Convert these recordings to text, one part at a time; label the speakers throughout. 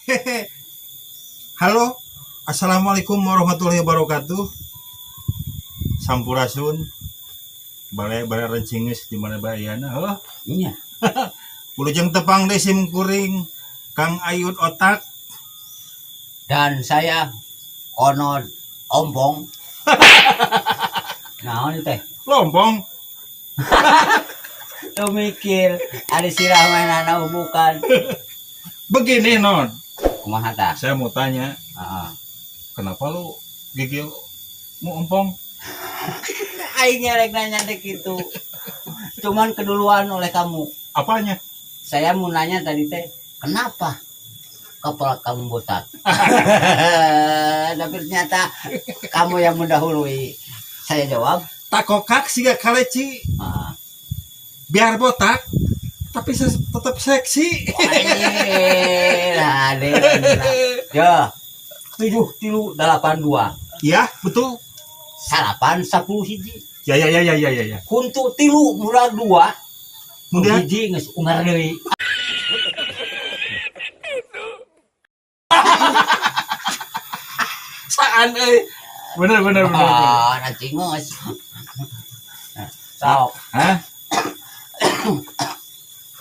Speaker 1: Hehe. Halo, assalamualaikum warahmatullahi wabarakatuh. Sampurasun. Balai balai rencinges di mana bayana? Heuh.
Speaker 2: Iya.
Speaker 1: Wilujeng tepang deui sim kuring Kang Ayun Otak.
Speaker 2: Dan saya Onod Ompong. Naon teh?
Speaker 1: Lompong.
Speaker 2: Tuh mikir, ada sirah mana bukan.
Speaker 1: Begini, Non.
Speaker 2: Kumaha tah?
Speaker 1: Saya mau tanya,
Speaker 2: Heeh.
Speaker 1: kenapa lu gigi mau ompong?
Speaker 2: Aing rek nanya teh kitu. Cuman keduluan oleh kamu.
Speaker 1: Apanya?
Speaker 2: Saya mau nanya tadi teh, kenapa kepala kamu botak? Tapi ternyata kamu yang mendahului. Saya jawab,
Speaker 1: Takokak siga kaleci,
Speaker 2: ah.
Speaker 1: biar botak tapi tetap seksi.
Speaker 2: Wah, deh. Ya, 7 3 8 2.
Speaker 1: Ya, betul.
Speaker 2: 9 10 1.
Speaker 1: Ya ya ya ya ya ya ya.
Speaker 2: Huntu tilu murag dua.
Speaker 1: Kemudian
Speaker 2: hiji geus ungar deui.
Speaker 1: Saan euy. Bener bener bener. Bener.
Speaker 2: Ah, nanti geus. Sok.
Speaker 1: Hah?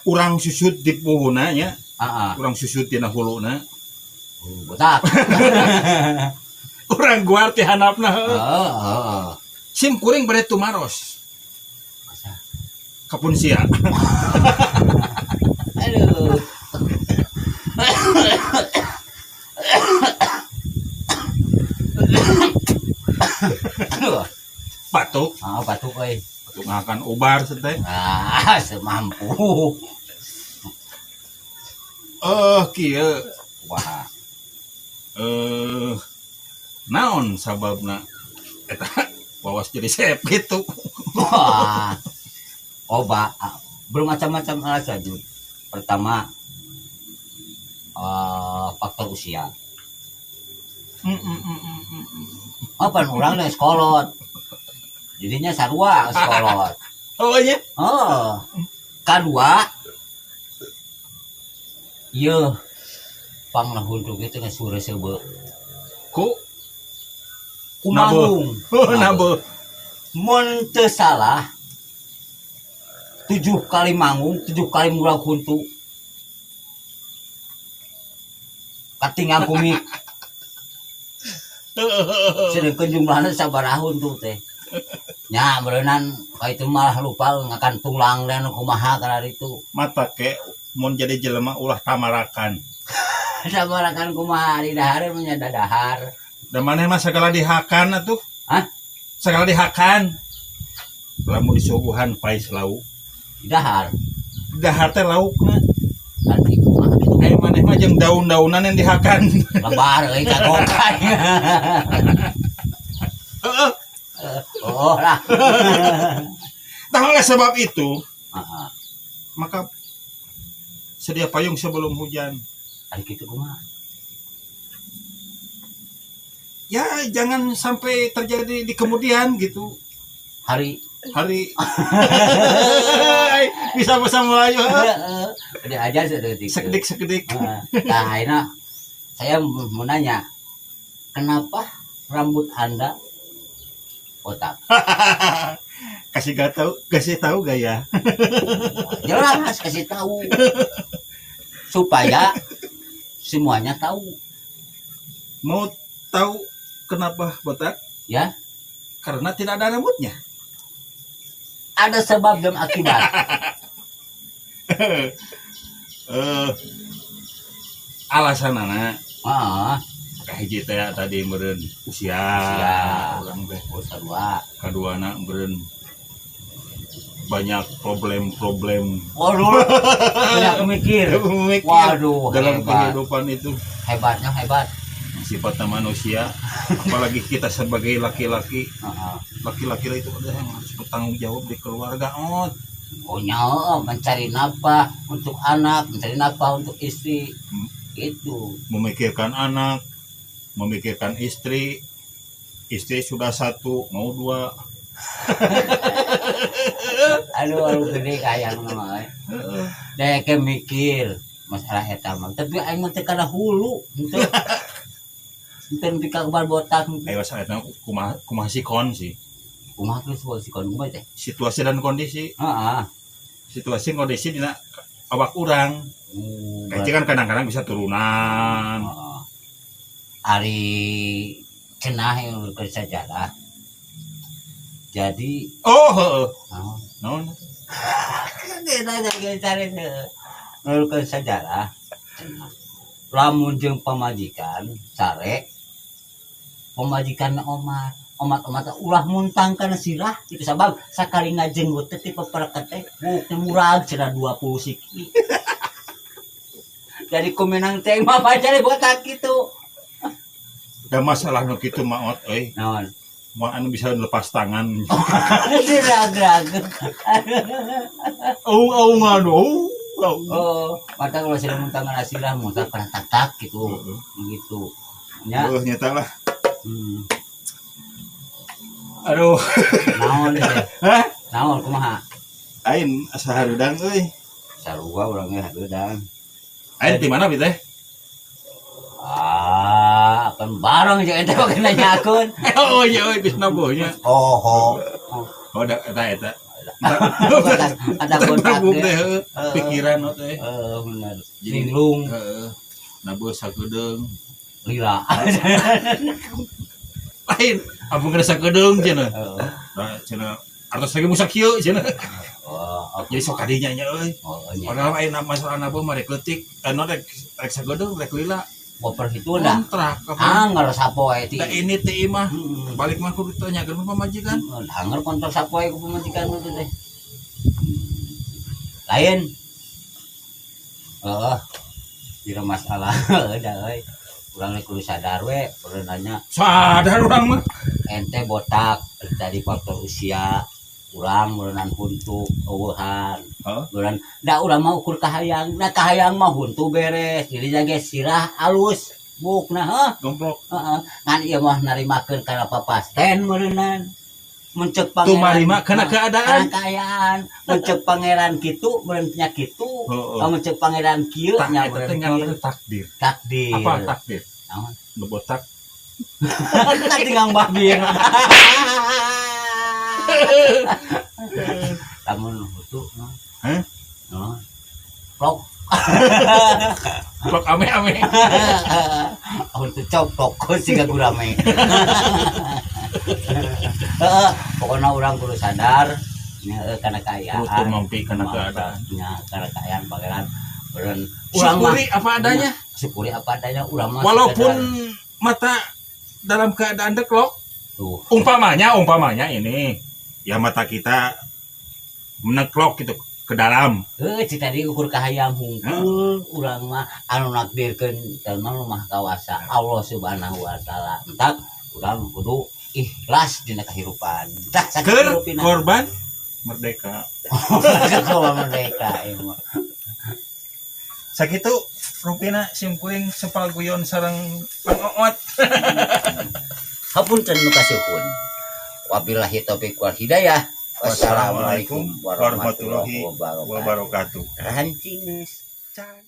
Speaker 1: Urang susut di puhuna nya,
Speaker 2: Heeh.
Speaker 1: urang susut dina huluna.
Speaker 2: Botak.
Speaker 1: Urang guar ti handapna heuh.
Speaker 2: Heeh, heeh.
Speaker 1: Sim kuring bade tumaros.
Speaker 2: Masa?
Speaker 1: Kapun sia.
Speaker 2: Aduh. Aduh.
Speaker 1: Batuk.
Speaker 2: Ah, batuk euy.
Speaker 1: Batuk ngakan ubar teh.
Speaker 2: Ah, semampu.
Speaker 1: Kieu.
Speaker 2: Wah.
Speaker 1: Naon sababna eta wawas jadi sep gitu.
Speaker 2: Wah. Oba, bermacam-macam alasan, Jun. Pertama, faktor usia. Apa orang nih sekolot. Jadinya sarua sekolot.
Speaker 1: Oh iya.
Speaker 2: Oh. Kedua, iya, panglahun gitu nggak sure sebe.
Speaker 1: Ku
Speaker 2: Kumanggung.
Speaker 1: Oh, nabe.
Speaker 2: Mun teu salah 7 kali manggung, 7 kali murag huntu. Katingang kumik. Sedangkan jumlahnya sabaraha huntu teh. Nya berenang ka itu malah lupa ngakan tulang dan kumaha kana itu.
Speaker 1: Mata ke mun jadi jelema ulah tamarakan.
Speaker 2: Tamarakan kumaha di dahar mun nya dadahar.
Speaker 1: Da maneh mah sagala dihakan atuh.
Speaker 2: Hah?
Speaker 1: Sagala dihakan. Lamun disuguhan pais lauk.
Speaker 2: Dahar.
Speaker 1: Dahar teh laukna.
Speaker 2: Kan kumaha kitu.
Speaker 1: Ai maneh mah jeung daun-daunan yang dihakan.
Speaker 2: Lebar euy kagokan.
Speaker 1: Heeh.
Speaker 2: Oh lah.
Speaker 1: Nah, oleh sebab itu,
Speaker 2: Heeh.
Speaker 1: maka sedia payung sebelum hujan.
Speaker 2: Ari kitu kumaha?
Speaker 1: Ya, jangan sampai terjadi di kemudian gitu.
Speaker 2: Hari
Speaker 1: Hari bisa bahasa Melayu.
Speaker 2: Heeh. Udah aja sedetik.
Speaker 1: Sekedik-sekedik.
Speaker 2: Nah, akhirnya saya mau nanya, kenapa rambut Anda botak?
Speaker 1: Kasih gak tahu, kasih tahu gak ya?
Speaker 2: Jelas kasih tahu supaya semuanya tahu.
Speaker 1: Mau tahu kenapa botak?
Speaker 2: Ya.
Speaker 1: Karena tidak ada rambutnya.
Speaker 2: Ada sebab dan akibat.
Speaker 1: Alasan anak.
Speaker 2: Heeh.
Speaker 1: Kahiji teh tadi meureun usia.
Speaker 2: Usia.
Speaker 1: Urang teh.
Speaker 2: Oh, kadua.
Speaker 1: Kaduana meureun banyak problem-problem.
Speaker 2: Waduh, banyak mikir.
Speaker 1: Mikir.
Speaker 2: Waduh,
Speaker 1: dalam
Speaker 2: hebat.
Speaker 1: Kehidupan itu.
Speaker 2: Hebatnya hebat.
Speaker 1: Sifatnya manusia, apalagi kita sebagai laki-laki.
Speaker 2: Heeh.
Speaker 1: Laki-laki itu ada yang harus bertanggung jawab di keluarga. Oh,
Speaker 2: oh nyawa, mencari nafkah untuk anak, mencari nafkah untuk istri. Itu.
Speaker 1: Memikirkan anak, memikirkan istri. Istri sudah 1, mau 2.
Speaker 2: Aduh, aduh gede kayak nama. Dek mikir Masalah eta mah. Tapi aing mah teu kana hulu henteu. Henteu nepi ka kebal botak.
Speaker 1: Ayo masalah eta kumaha kumaha sikon sih.
Speaker 2: Kumaha tuh sebuah sikon kumaha teh?
Speaker 1: Situasi dan kondisi.
Speaker 2: Heeh.
Speaker 1: Situasi kondisi dina awak urang. Kayaknya kan kadang-kadang bisa turunan.
Speaker 2: Heeh. Ari cenah yang ke sejarah. Jadi
Speaker 1: Oh, heeh.
Speaker 2: naon?
Speaker 1: Naon?
Speaker 2: Kita jadi cari ke sejarah. Cenah. Lamun jeung pamajikan sare, pamajikan omat omat omat ulah muntang kana sirah itu, sabab sakali ngajenggut teh ti pepereket teh buuk teh murag cenah 20 siki. Jadi kumenang teh mah cari botak gitu.
Speaker 1: Da masalah nu kitu mah, Ot, euy.
Speaker 2: Naon?
Speaker 1: Moal anu bisa lepas tangan.
Speaker 2: Ragu-ragu.
Speaker 1: Aung-aungan, oh. Aung.
Speaker 2: Oh, mata kalau sudah muntang kana sirah, muntang kana tak gitu.
Speaker 1: Heeh.
Speaker 2: Gitu nya.
Speaker 1: Oh, nyata lah. Aduh.
Speaker 2: Naon teh?
Speaker 1: Hah?
Speaker 2: Naon, kumaha?
Speaker 1: Ain asa harudang euy.
Speaker 2: Sarua urang ge hareudang.
Speaker 1: Ain di mana bi teh?
Speaker 2: Ah, kan bareng jeung ente mah nanyakeun.
Speaker 1: Oh iya euy, geus nabuhnya.
Speaker 2: Oh, oh.
Speaker 1: Oh, da eta eta.
Speaker 2: Ada kontak.
Speaker 1: Nabuh teh heuh. Pikiran teh.
Speaker 2: Eh, bener.
Speaker 1: Jadi-
Speaker 2: Linglung.
Speaker 1: Heeh. Nabuh sakedeung.
Speaker 2: Lila.
Speaker 1: Lain, ampun kena sakedeung cenah.
Speaker 2: Heeh.
Speaker 1: Nah, cenah artos lagi musak kieu cenah.
Speaker 2: Oh, oke.
Speaker 1: Jadi sok kadinya nya euy.
Speaker 2: Oh, nya.
Speaker 1: Padahal aya masalah nabuh mah rek leutik, anu rek rek sakedeung, rek lila.
Speaker 2: Boper kitu dah.
Speaker 1: Kontrak apa?
Speaker 2: Anger sapoe ti.
Speaker 1: Da ini teh imah
Speaker 2: Heeh.
Speaker 1: balik mah kudu ditanyakeun ka pamajikan.
Speaker 2: Anger kontrak sapoe ku pamajikan itu teh. Lain. Heeh. Tidak masalah, da euy. Urang kudu sadar we, perlu nanya.
Speaker 1: Sadar urang mah.
Speaker 2: Ente botak tadi faktor usia, urang meureunan huntu eueuhan.
Speaker 1: Heeh.
Speaker 2: Urang da urang mah ukur kahayang, da kahayang mah huntu beres, jadi ge sirah alus bukna, heuh.
Speaker 1: Gomplok.
Speaker 2: Heeh, ngan ieu mah narimakeun kana papasten meureunan mencek pangeran.
Speaker 1: Tumarima kana keadaan.
Speaker 2: Kana kaayaan, mencek pangeran kitu meureun nya kitu.
Speaker 1: Heeh.
Speaker 2: Lamun ceuk pangeran kieu
Speaker 1: Tak
Speaker 2: nya
Speaker 1: eta teh
Speaker 2: meureun
Speaker 1: ngaranna
Speaker 2: kieu.
Speaker 1: Takdir.
Speaker 2: Takdir.
Speaker 1: Apa takdir?
Speaker 2: Naon?
Speaker 1: Nu botak.
Speaker 2: Kan tinggal babir. Lamun hutu no.
Speaker 1: Hah?
Speaker 2: No. Plok.
Speaker 1: Plok ame-ame.
Speaker 2: Huntu coplok siga gurame. Heeh, pokoknya urang kudu sadar nya kana kaayaan.
Speaker 1: Kudu tumampi kana keadaan.
Speaker 2: Nya, kana kaayaan pangeran. Beureun urang mah
Speaker 1: Syukuri apa adanya.
Speaker 2: Syukuri apa adanya, urang mah
Speaker 1: Walaupun
Speaker 2: sekadar-
Speaker 1: mata dalam keadaan deklok,
Speaker 2: tuh.
Speaker 1: Umpamanya umpamanya ini ya, mata kita meneklok gitu ke dalam.
Speaker 2: Heuh, cik tadi ukur kahayang hungkul urang mah, anu nakdirkeun teh mah nu maha kawasa Allah Subhanahu wa taala. Entak urang kudu ikhlas dina kahirupan. Tah sakitu
Speaker 1: Ker
Speaker 2: rupina.
Speaker 1: korban merdeka.
Speaker 2: Korban merdeka ieu mah.
Speaker 1: Sakitu rupina simkuring sepal guyon sareng Pang Oot.
Speaker 2: Hapunten nu kasuhun. Wabillahi taufik wal hidayah. Wassalamualaikum warahmatullahi wabarakatuh.
Speaker 1: Wabarakatuh.
Speaker 2: Rancing.
Speaker 1: Can.